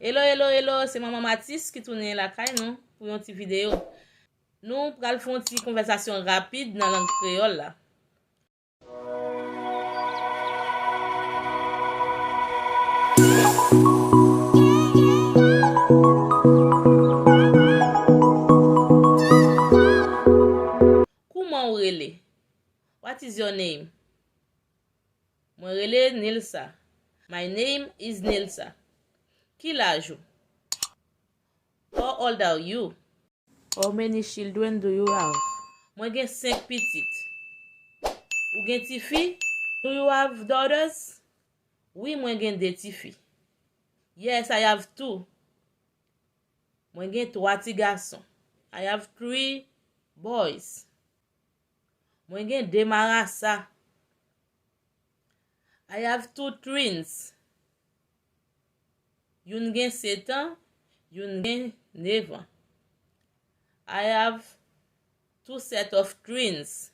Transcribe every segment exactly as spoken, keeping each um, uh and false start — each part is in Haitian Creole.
Hello, hello, hello, se Manman Matis ki tounen lakay nou pou yon ti videyo. Nou pral fè yon ti konvèsasyon rapid nan lang kreyòl la. Kouman w rele? What is your name? Mwen rele Nilsa. My name is Nilsa. Ki laj ou? How old are you? How many children do you have? Mwen gen senk pitit. Ou gen tifi? Do you have daughters? Wi, mwen gen de tifi. Yes, I have two. Mwen gen twa ti gason. I have three boys. Mwen gen de marasa. I have two twins. Youn gen sèt an, youn gen nèf an. I have two set of twins.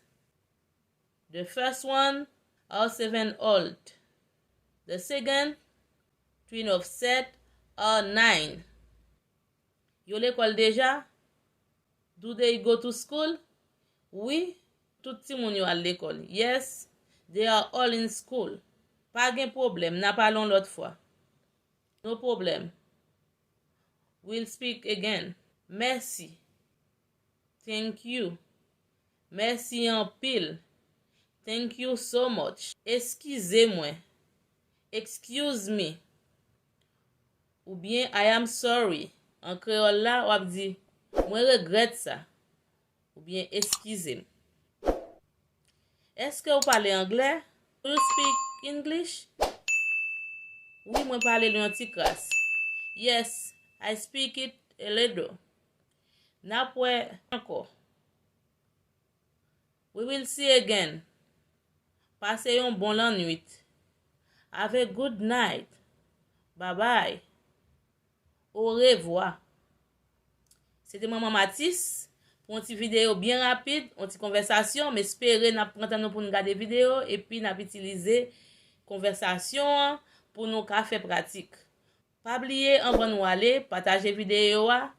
The first one are seven old. The second twin of set are nine. Yo lekòl deja? Do they go to school? Wi, tout timoun yo al lekòl. Yes, they are all in school. Pa gen pwoblèm, n a pale yon lòt fwa. No problem. We'll speak again. Mèsi. Thank you. Mèsi anpil. Thank you so much. Eskize mwen. Excuse me. Oubyen I am sorry. An kreyòl la, w ap di, mwen regrèt sa. Oubyen eskize m. Èske w pale anglè? Do you speak English? Wi, mwen pale l yon ti kras. Yes, I speak it a little. N ap wè ankò. We will see again. Pase yon bon lannwit. Have a good night. Bye bye. Orevwa. Se te Manman Matis pou yon ti videyo byen rapid, yon ti konvèsasyon. M espere n ap pran tan nou pou n gade videyo epi n ap itilize konvèsasyon an pou nou ka fè pratik. Pa bliye, anvan nou ale, pataje videyo a,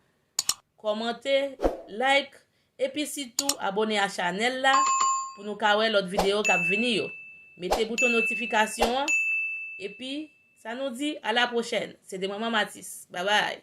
kòmante, like, epi sitou abòne a chanèl la pou nou ka wè lòt videyo k ap vini yo. Mete bouton notifikasyon an, epi sa nou di, a la pwochèn. Se te Manman Matis. Babay!